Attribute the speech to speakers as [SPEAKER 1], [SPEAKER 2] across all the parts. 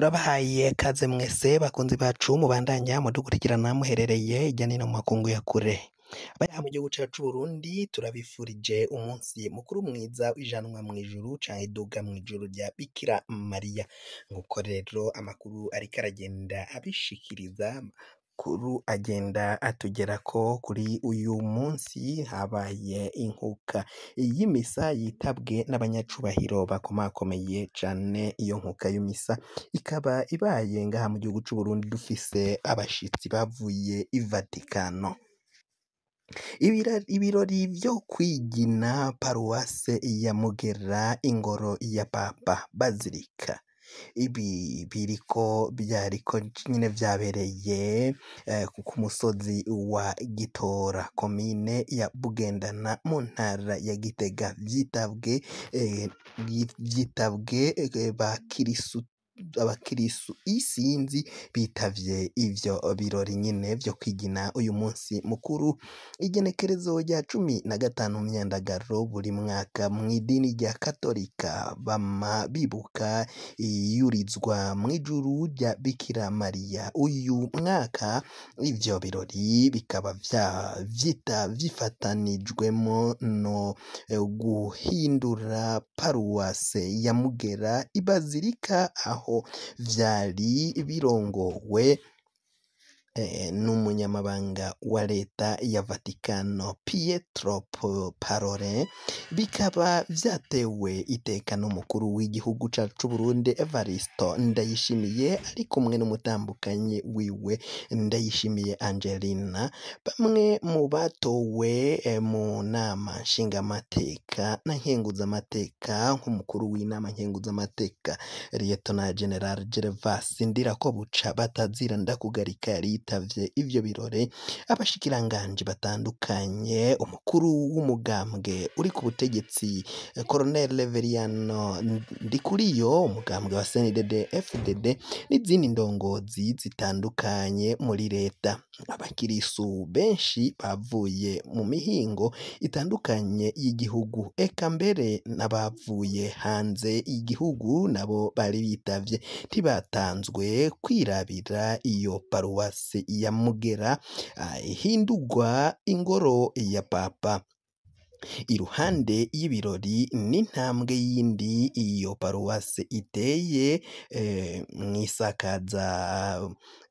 [SPEAKER 1] Turabahaye kaze mwese bakunzi bacu mubandanya mudukurikirana muherereye hirya no hino mu makungu ya kure. Abari aha mu gihugu cacu c'Uburundi turabifurije umunsi mukuru mwiza w'ijanwa mw'ijuru canke iduga mw'ijuru rya Bikira Mariya. Nkuko rero amakuru ariko aragenda abishikiriza, amakuru agenda atugerako kuri uyu munsi habaye inkuka y'imisa yitabwe n'abanyacubahiro bakomakomeye cane. Iyo nkuka y'imisa ikaba ibaye ngaha mu gihugu c'Uburundi dufise abashitsi bavuye i Vatikano. Ibirori vyo kwigina paruwase ya Mugera ingoro ya Papa Bazilika. Ibi biriko vyariko nyene vyabereye ku musozi wa Gitora, komine ya Bugendana mu ntara ya Gitega. Vyitabwe abakirisu isinzi bitavye ivyo birori nyene vyo kwigina uyu munsi mukuru. Igenekerezo rya 15 Myandagaro buri mwaka mw'idini rya Katolika bama bibuka iyurizwa mw'ijuru rya Bikira Mariya. Uyu mwaka ivyo birori bikaba vyifatanijwemo no guhindura paruwase ya Mugera ibazilika, aho vyari birongowe n'umunyamabanga wa leta ya Vatikano Pietro Parolin. Bikaba vyatewe iteka n'umukuru w'igihugu cacu c'Uburundi Evaristo Ndayishimiye ari kumwe n'umutambukanyi wiwe Ndayishimiye Angelina. Bamwe mu batowe mu nama nshingamateka na nkenguzamateka nk'umukuru w'inama nkenguzamateka Liyetona General Gervas Ndirakobuca batazira ndakugarika yari yitavye ivyo birori, abashikiranganji batandukanye, umukuru w'umugambwe uri ku butegetsi Colonel Reveriyano Ndikuriyo, umugambwe wa CNDD FDD n'izindi ndongozi zitandukanye muri leta. Abakirisu benshi bavuye mu mihingo itandukanye y'igihugu, eka mbere n'abavuye hanze y'igihugu nabo bari bitavye, ntibatanzwe kwirabira iyo paruwasi ya Mugera ihindurwa ingoro ya Papa. Iruhande y'ibirori n'intambwe yindi iyo paruwase iteye mw'isakaza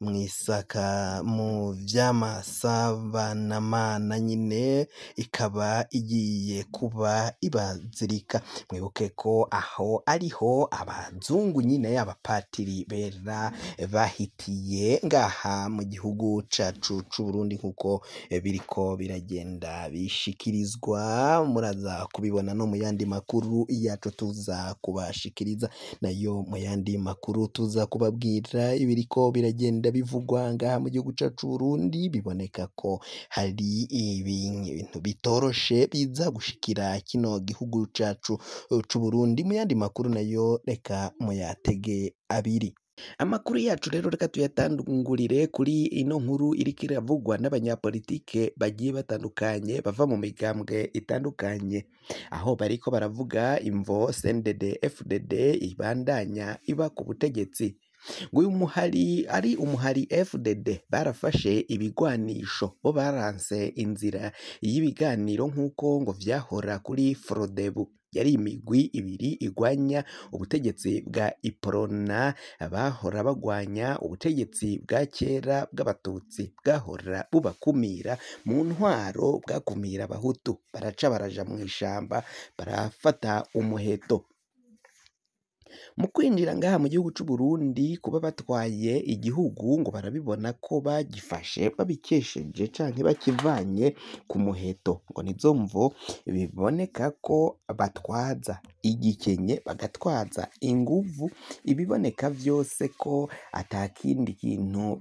[SPEAKER 1] mw'isaka mu vy'amasabanamana nyine ikaba igiye kuba ibazilika. Mwibuke ko aho ariho abazungu nyine abapatiri bera bahitiye ngaha mu gihugu cacu c'Uburundi, nkuko biriko biragenda bishikirizwa. Muraza kubibona no mu yandi makuru yacu tuza kubashikiriza, nayo mu yandi makuru tuza kubabwira ibiriko biragenda bivugwa ngaha mu gihugu cacu c'Uburundi. Biboneka ko hari ibintu bitoroshe biza gushikira kino gihugu cacu c'Uburundi. Mu yandi makuru nayo reka muyatege abiri. Amakuru yacu rero reka tuyatangurire kuri ino nkuru iriko iravugwa n'abanyapolitike bagiye batandukanye bava mu migambwe itandukanye, aho bariko baravuga imvo CNDD FDD ibandanya iba ku butegetsi. Ngo uyu muhari ari umuhari FDD barafashe ibigwanisho, bo baranse inzira y'ibiganiro nk'uko ngo vyahora kuri Frodebu. Yari imigwi ibiri igwanya ubutegetsi bwa Iprona, bahora bagwanya ubutegetsi bwa kera bw'abatutsi bwahora bubakumira mu ntwaro, bwakumira abahutu. Baraca baraja mw'ishamba barafata umuheto. Mu kwinjira ngaha mu gihugu c'Uburundi kuba batwaye igihugu ngo barabibona ko bagifashe babikesheje canke bakivanye ku muheto, ngo nizo mvo biboneka ko batwaza igikenye bagatwaza inguvu, ibiboneka vyose ko atakindi kintu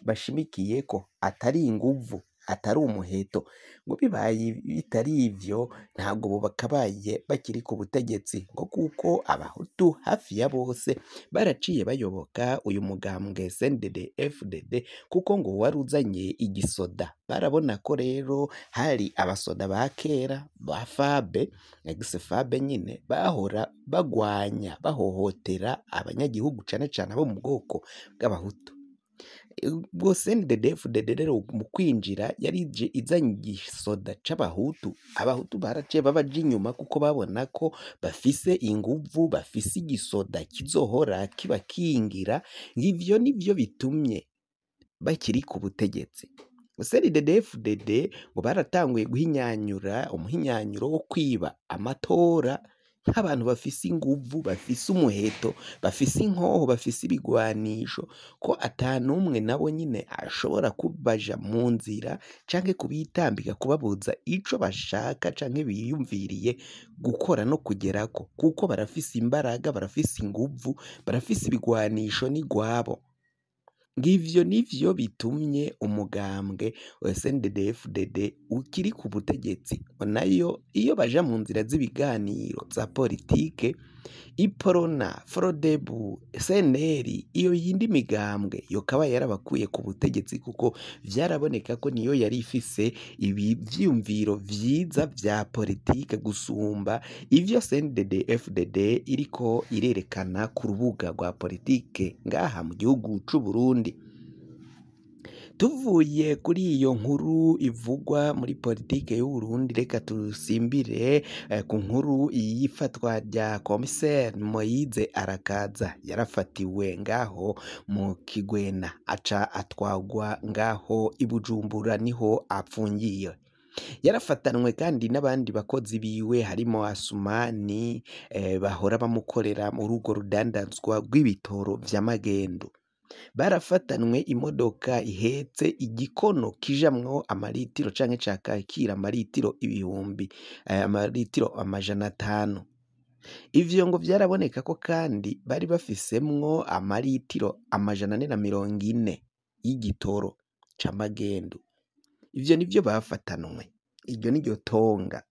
[SPEAKER 1] bashimikiyeko atari inguvu, atari umuheto, ngo bibaye bitari ivyo ntabwo bo bakabaye bakiri ku butegetsi, ngo kuko abahutu hafi ya bose baraciye bayoboka uyu mugambwe CNDD FDD kuko ngo wari uzanye igisoda. Barabona ko rero hari abasoda ba kera ba FABE, ex-FABE nyine, bahora bagwanya bahohotera abanyagihugu cane cane abo mu bwoko bw'abahutu. Ubwo CNDD FDD rero mu kwinjira yari ije izanye igisoda c'abahutu, abahutu baraciye babaja inyuma kuko babona ko bafise inguvu, bafise igisoda kizohora kibakingira, ivyo nivyo bitumye bakiri ku butegetsi. CNDD FDD ngo baratanguye guhinyanyura umuhinyanyuro wo kwiba amatora nk'abantu bafise inguvu, bafise umuheto, bafise inkoho, bafise ibigwanisho, ko ata n'umwe nabo nyine ashobora kubaja mu nzira canke kubitambika kubabuza ico bashaka canke biyumviriye gukora no kugerako, kuko barafise imbaraga, barafise inguvu, barafise ibigwanisho n'igwabo. Ngivyo nivyo bitumye umugambwe wa CNDD FDD ukiri ku butegetsi. Nayo iyo baja mu nzira z'ibiganiro za politike, Iprona, Frodebu, CNL, iyo yindi migambwe yokaba yarabakuye ku butegetsi kuko vyaraboneka ko niyo yari ifise ibi vyiyumviro vyiza vya politike gusumba ivyo CNDD FDD iriko irerekana ku rubuga rwa politike ngaha mu gihugu c'u Burundi. Tuvuye kuri iyo nkuru ivugwa muri politike y'Uburundi, reka tusimbire ku nkuru y'ifatwa rya komiseri Moyize Arakaza. Yarafatiwe ngaho mu Kigwena aca atwagwa ngaho i Bujumbura niho apfungiye. Yarafatanwe kandi n'abandi bakozi biwe harimo Asumani bahora bamukorera muri urwo rudandazwa rw'ibitoro vy'amagendo. Barafatanwe imodoka ihetse igikono kijamwo amaritiro canke cakakira amaritiro ibihumbi amaritiro 500. Ivyo ngo vyaraboneka ko kandi bari bafisemwo amaritiro 440 y'igitoro c'amagendo. Ivyo nivyo bafatanwe, iryo niryo tonga.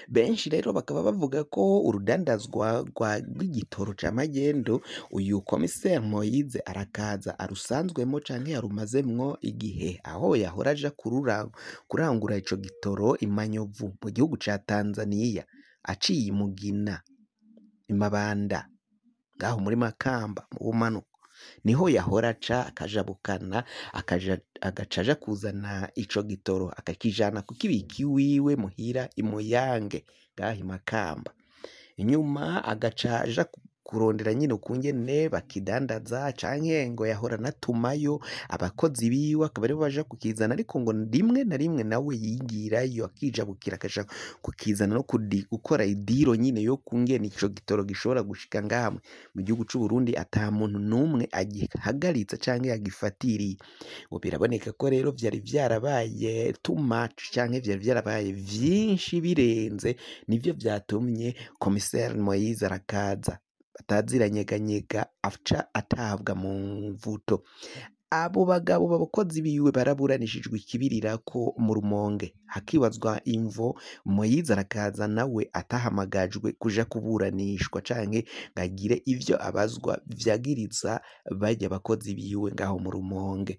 [SPEAKER 1] Benshi rero bakaba bavuga ko urudandazwa rw'igitoro c'amagendo uyu komiseri Moyize Arakaza arusanzwemo canke yarumazemwo igihe, aho yahora aja kurangura ico gitoro i Manyovu mu gihugu ca Tanzaniya, aciye i Mugina, i Mabanda, ngaho muri Makamba mu bumanuko, niho yahora aca akajabukana agaca aja kuzana ico gitoro akakijana kukibika iwiwe muhira i Muyange ngaho i Makamba, inyuma agaca aja kurondera nyine ukungene bakidandaza canke ngo yahora anatumayo abakozi biwe akaba aribo baja kukizana, ariko ngo rimwe na rimwe nawe yigirayo akijabukira akaja kukizana no gukora idiro nyine yo kungene ico gitoro gishobora gushika ngaha mu gihugu c'u Burundi ata muntu n'umwe agihagaritse canke yagifatiriye. Ngo biraboneka ko rero vyari vyarabaye too much canke vyari vyarabaye vyinshi birenze, nivyo vyatumye komiseri Moyize Arakaza bataziranyeganyega aca atabwa mu mvuto. Abo bagabo b'abakozi biwe baraburanishijwe ikibirirako mu Rumonge, hakibazwa imvo Moyize Arakaza nawe atahamagajwe kuja kuburanishwa canke ngo agire ivyo abazwa vyagiriza barya bakozi biwe ngaho mu Rumonge.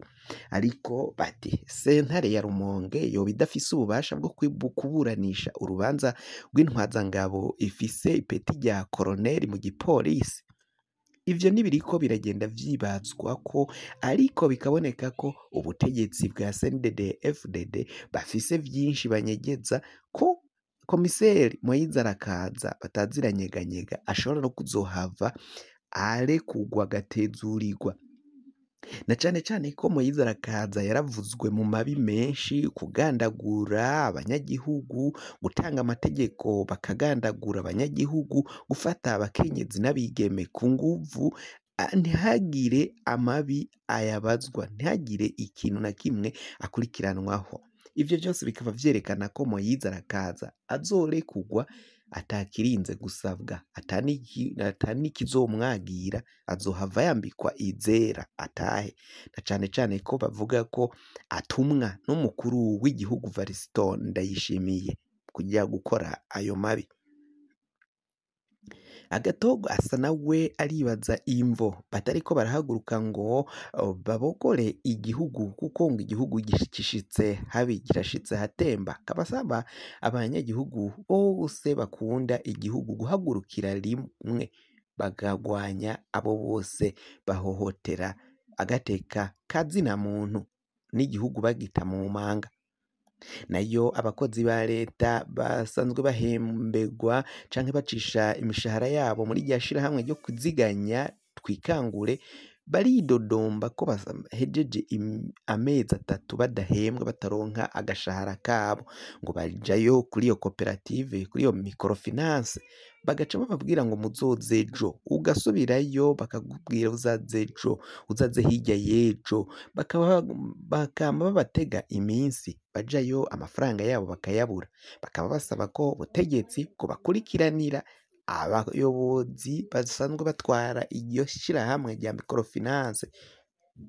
[SPEAKER 1] Ariko bati sentare ya Rumonge yoba idafise ububasha bwo kuburanisha urubanza rw'intwazangabo ifise ipeti rya koroneri mu gipolisi. Ivyo nibiriko biragenda vyibazwa ko, ariko bikaboneka ko ubutegetsi bwa CNDD FDD bafise vyinshi banyegeza, ko komiseri Moyize Arakaza bataziranyeganyega ashobora no kuzohava arekurwa agatezurirwa. Na cane cane ko Moyize Arakaza yaravuzwe mu mabi menshi, kugandagura abanyagihugu, gutanga amategeko bakagandagura abanyagihugu, gufata abakenyezi n'abigeme ku nguvu, ntihagire amabi ayabazwa, ntihagire ikintu na kimwe akurikiranwaho. Ivyo vyose bikaba vyerekana ko Moyize Arakaza azorekurwa atakirinze gusabwa, atanikizomwagira, azohava yambikwa izera atahe, na cane cane ko bavuga ko atumwa n'umukuru w'igihugu Variston Ndayishimiye kuja gukora ayo mabi. Agatogo asa nawe aribaza imvo batariko barahaguruka ngo babogore igihugu, kuko ngo igihugu gishitse habi, kirashitse hatemba. Akaba asaba abanyagihugu bose bakunda igihugu guhagurukira rimwe bakagwanya abo bose bahohotera agateka ka zina muntu n'igihugu bagita mu manga. Nayo abakozi ba leta basanzwe bahembegwa canke bacisha imishahara yabo muri rya shirahamwe ryo kuziganya Twikangure, baridodomba ko bahejeje amezi 3 badahembwa, bataronka agashahara kabo, ngo bajayo kuri iyo koperative, kuri iyo microfinance, bagaca bababwira ngo muzoze ejo, ugasubirayo bakakubwira uzaze ejo, uzaze hirya y'ejo, bakama babatega iminsi, bajayo amafaranga yabo bakayabura. Bakaba basaba ko ubutegetsi bwobakurikiranira abayobozi basanzwe batwara iryo shirahamwe rya microfinance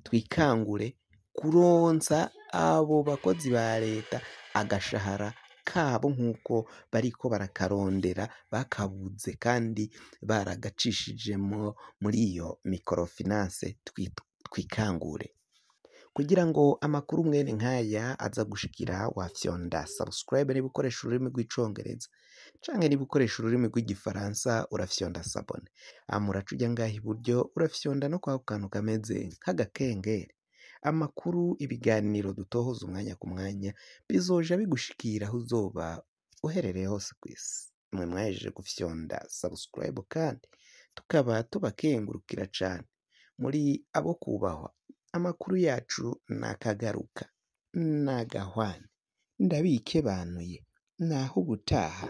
[SPEAKER 1] Twikangure, kuronsa abo bakozi ba leta agashahara kabo nk'uko bariko barakarondera bakabuze, kandi baragacishijemwo muri iyo microfinance Twikangure. Kugira ngo amakuru mwene nkaya aza gushikira, wafyonda subscribe niba ukoresha ururimi rw'icongereza, canke niba ukoresha ururimi rw'igifaransa urafyonda s'abonner. Hama uraca uja ngaha iburyo urafyonda no kwako kantu kameze nk'agakengeri. Amakuru, ibiganiro dutohoza umwanya ku mwanya bizoja bigushikira aho uzoba uherereye hose kw'isi. Mwe mwahejeje gufyonda subscribe kandi tukaba tubakengurukira cane, muri abo kubahwa. Amakuru yacu nakagaruka, nagahwane, ndabikebanuye, naho ubutaha.